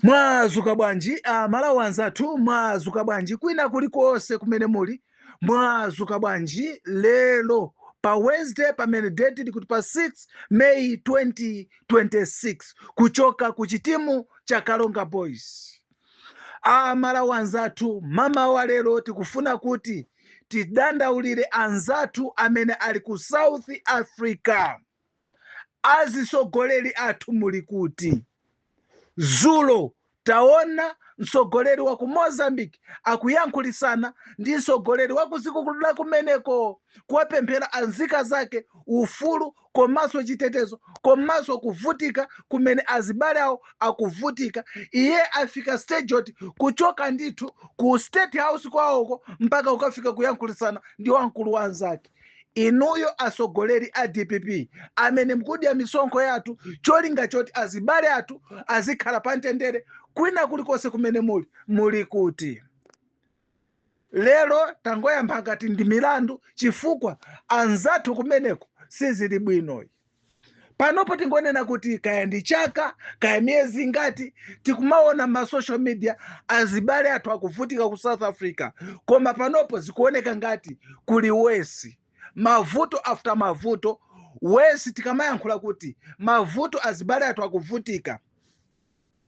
Mwazuka bwanji, Amalawi anzathu? Mwazuka bwanji kwina kulikonse kumene muli? Mwazuka bwanji lero pa Wednesday, pamene date likuti pa 6 May 2026, kuchoka ku chitimu cha Kalonga Boys? Amalawi anzathu, mamawa lero tikufuna kuti tidandaulire anzathu amene ali ku South Africa. Azisogoleri athu, muli kuti? Zulo taona mtsogoleri wa ku Mozambique akuyankhulisana ndi mtsogoleri wa ku dziko la kumeneko, kuwapemphera anzika zake ufulu komanso chitetezo, komanso kuvutika kumene azibale awo akuvutika. Iye afika stage yoti kuchoka ndithu ku State House kwawoko mpaka kukafika kuyankhulisana ndi wamkulu wa anzake. Inuyo atsogoleri a DPP amene mukudya misonkho yathu, cholinga choti azibale athu azikhala pa mtendere kwina kulikonse kumene muli, muli kuti lero? Tangoyamba ngati ndi milandu, chifukwa anzathu kumeneko sizili bwinoyi. Panopo tingonena kuti kaya ndi chaka, kaya miyezi ingati, tikumaona ma social media azibale athu akuvutika ku South Africa, koma panopo zikuoneka ngati kuli worse, mavuto after mavuto, worse. Tikamayankhula kuti mavuto, azibale athu akuvutika,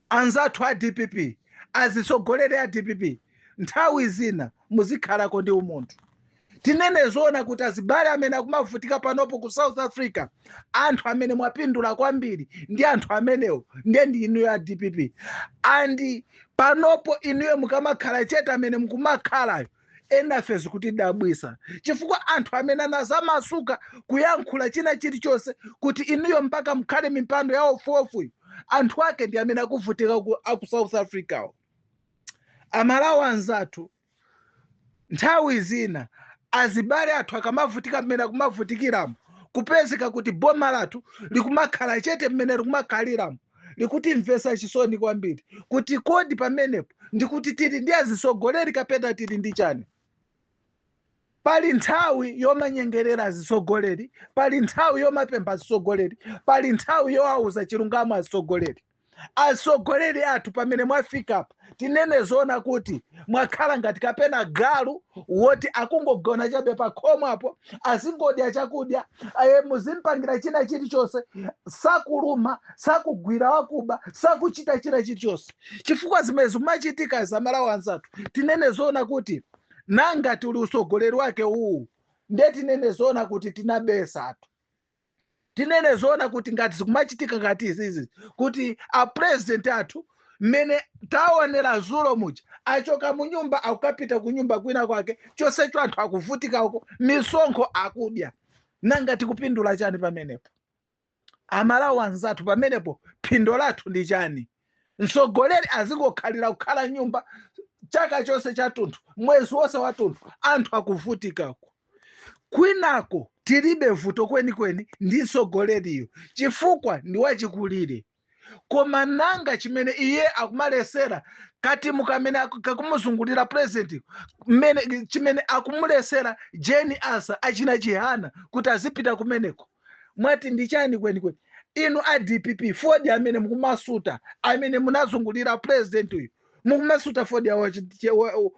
anzathu a DPP, azitsogoleri a DPP, nthawi zina muzikhalako ndi umunthu. Tinene zoona kuti azibale amene akumavutika panopo ku South Africa, anthu amene mwapindula kwambiri ndi anthu amenewo ndiye ndi inuyo a DPP. And panopo inuyo mukamakhala chete amene mukumakhalayo, enafe zikutidabwisa, chifukwa anthu amene anazamasuka kuyankhula china chilichonse kuti inuyo mpaka mukhale mipando ya ofuofuyo, anthu ake ndi amene akuvutika aku South Africawo. Amalawi anzathu, nthawi zina azibale athu akamavutika mmene akumavutikiramo, kupezeka kuti boma lathu likumakhala chete mmene likumakhaliramo, likutimvesa chisoni kwambiri, kuti kodi pamenepo ndikuti tili ndi azisogoleri kapena tili ndi chani? Pali nthawi yomanyengerera azisogoleri, pali nthawi yomapempha azisogoleri, pali nthawi yowauza chilungamo azisogoleri. Atsogoleri athu, pamene mwafika, tinene zoona kuti mwakhala ngati kapena galu woti akungogona chabe pa khomo apo, azingodya chakudya, muzimpangira china chilichonse, sakuluma, sakugwira wakuba, sakuchita china chilichonse, chifukwa zimene zimachitika zamalawi anzathu, tinene zoona kuti nanga tuli usogoleri wake uwu? Ndiye tinene zoona kuti tinabesatu. Tinene zoona kuti ngati zikumachitika ngati izizi, kuti a president athu mmene taonera zulo muja achoka mu nyumba akukapita ku nyumba kwina kwake, chonsecho anthu akuvutika uko, misonkho akudya, nanga tikupindula chani pamenepo, Amalawi anzathu? Pamenepo phindo lathu ndi chani? Mtsogoleri azingokhalira kukhala nyumba chaka chonse chathunthu, mwezi wonse wathunthu, anthu akuvutikako kwinako. Tilibe vuto kwenikweni ndi mtsogoleriyo chifukwa ndi wachikulire, koma nanga chimene iye akumalesera katimu kamene kakumuzungulira president, mmene chimene akumulesera Jane Ansah, achina Chihana kuti azipita kumeneko, mwati ndi chani kwenikweni? Inu a DPP, fodya amene mukumasuta, amene munazungulira president uyu, mukumasuta fodya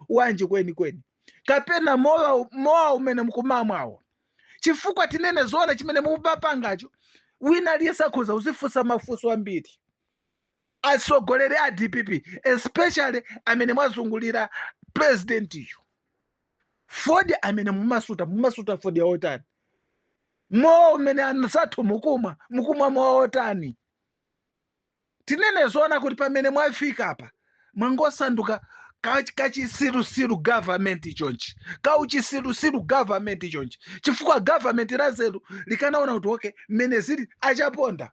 wanji kwenikweni, kapena mowa, mowa umene mukumamwawo? Chifukwa tinene zoona, chimene mukupapangacho, wina aliyense akhoza kuzifunsa mafunso ambiri. Atsogoleri a DPP, especially amene mwazungulira president iyo, fodya amene mumasuta, mumasuta fodya wotani? Mowa umene anzathu mukumwa, mukumwa mowa wotani? Tinene zoona kuti pamene mwafika apa mwangosanduka kachisirusiru government chonchi, kauchisirusiru government chonchi, chifukwa government lazeru likanaona kuti okay, mmene zili, achaponda,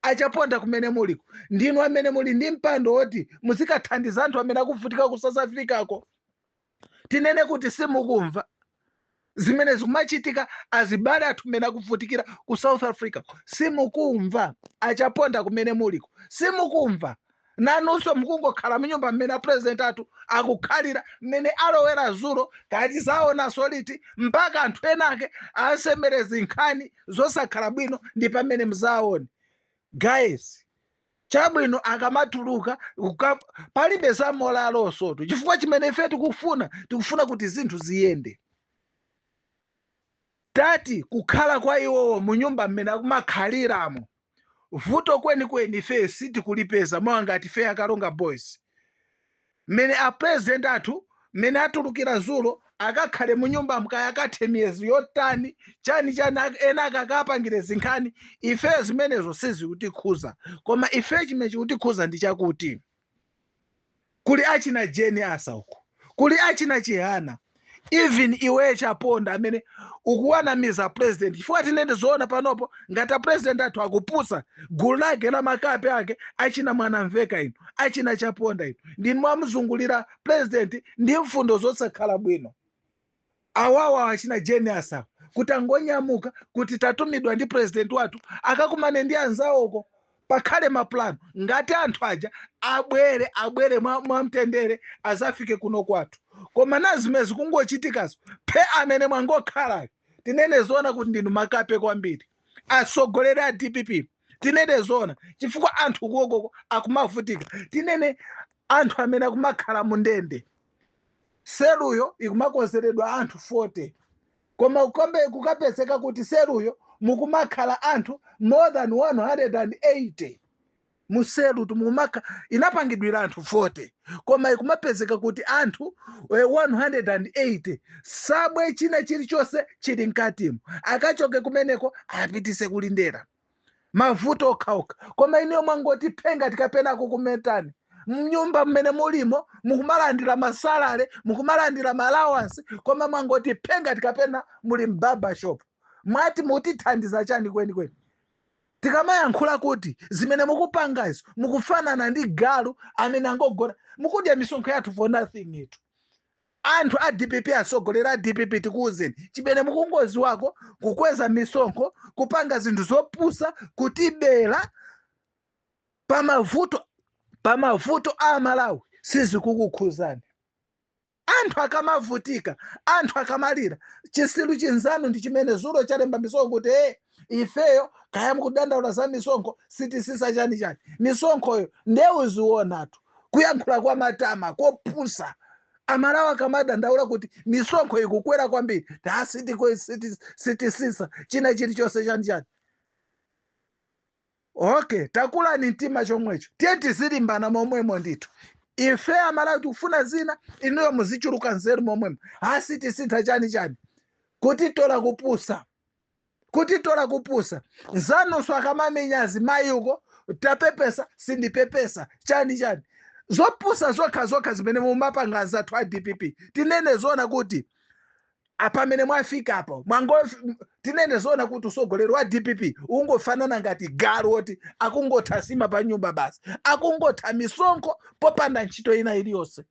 achaponda kumene muliko, ndinu amene muli ndi mpando woti muzikathandiza anthu amene akuvutika ku South Africako. Tinene kuti simukumva zimene zikumachitika, azibale athu mmene akuvutikira ku South Africa? Simukumva, achaponda kumene muliko? Simukumva? Nanunso mukungokhala munyumba mmene apresident athu akukhalira, mmene alowera zulo, kati zaonanso liti? Mpaka anthu enake asemerezi nkhani zosakhala bwino ndi pamene muzaone. Guys, Chabwino, akamatuluka palibe za molalosotu, chifukwa chimene ife tikufuna, tikufuna kuti zinthu ziyende. Tati kukhala kwa iwowo mu nyumba mmene akumakhaliramo, vuto kwenikweni ife sitikulipeza. Mowa ngati ife Akalonga Boys, mmene a president athu mmene atulukira zulo, akakhale mu nyumba mkaya, akathe miyezi yotani, chani chani, ena akakapangire zinkhani, ife zimenezo sizikutikhuza. Koma ife chimene chikutikhuza ndi chakuti kuli achina Jane Ansah uku, kuli achina Chihana, even iwe Chaponda amene ukuwanamiza president, chifukwa tinene zoona panopo, ngati a president athu akupusa, gulu lake la makape ake achina Mwanamveka ino, achina Chaponda ino, ndi mwamuzungulira president ndi mfundo zosakhala bwino. Awawa achina Jane Ansah kuti angonyamuka kuti tatumidwa ndi president wathu akakumane ndi anzawoko, pakhale mapulano, ngati anthu aja abwere, abwere mwamtendere, azafike kuno kwathu. Koma na zimene zikungochitikazo, phe amene mwangokhalayo, tinene zoona kuti ndinu makape kwambiri, atsogoleri a DPP. Tinene zoona, chifukwa anthu kuokoko akumavutika. Tinene anthu amene akumakhala mu ndende, seluyo ikumakonzeredwa anthu 40, koma kukapezeka kuti seluyo mukumakhala anthu more than 180. Muselu mukumaka inapangidwira anthu 40, koma ikumapezeka kuti anthu 180, sabwe china chilichonse chili mkatimo, akachoke kumeneko apitise kulindera, mavuto okhaokha. Koma iniyo mwangoti phenga tikapena kukumetani mnyumba mmene mulimo, mukumalandira ma salary, mukumalandira ma allowance, koma mwangoti phenga tikapena muli m'barber shop. Mwati mutithandiza chani kwenikweni? Tikamayankhula kuti zimene mukupangazo, mukufanana ndi galu amene angogona, mukudya misonkho yathu for nothing itu. Anthu a DPP, atsogoleri a DPP, tikuwuzeni chimene mukungoziwako: kukweza misonkho, kupanga zinthu zopusa, kutibera pamavuto a Malawi. Sizikukukhuzani. Anthu akamavutika, anthu akamalira, chisilu chinzanu ndi chimene zulo chalemba misonkho kuti ifeyo kaya mukudandaula za misonkho, sitisisa chani chani misonkhoyo. Ndewuzionatu kuyankhula kwa matama kopusa. Amalawi akamadandaula kuti misonkho ikukwera kwambiri, ta sitisisa china chilichonse chani chani. Okay, takulani mtima chomwecho, tiye tizilimbana momwemo ndithu. Ife Amalawi tikufuna zina, inuyo muzichuluka nzeru momwemo. Asitisintha chani chani, kutitola kupusa, kutitola kupusa. Nzanunso akamamenya azimayi uko, tapepesa, sindipepesa, chani chani, zopusa zokha zokha zimene mumapanga zathu a DPP. Tinene zona kuti apamene mwafika apo mwango, tinene zona kuti usogoleri wa DPP ungofanana ngati galu woti akungotha sima pa nyumba basi, akungotha misonkho popanda ntchito ina iliyonse.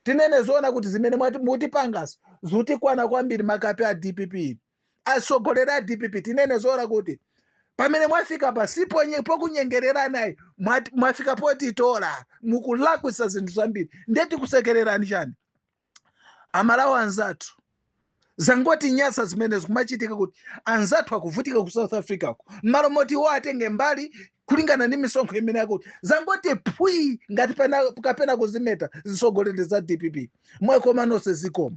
Tinene zona kuti zimene mutipangazo zikutikwana kwambiri, makape a DPP, atsogoleri a DPP. Tinene zona kuti pamene mwafika pa sipo pokunyengererani, mwafika potitola, mukulakwisa zinthu zambiri. Ndeti kusekererani chani, Amalawi anzathu? Zangoti nyasa zimene zikumachitika kuti anzathu akuvutika ku South Africa ko, m'malo moti iwo atenge mbali kulingana ndi misonkho imene yakuti zangoti phwi ngati kapena kuzimeta. Zisogoleri za DPP, mwekoma nonse, zikomo.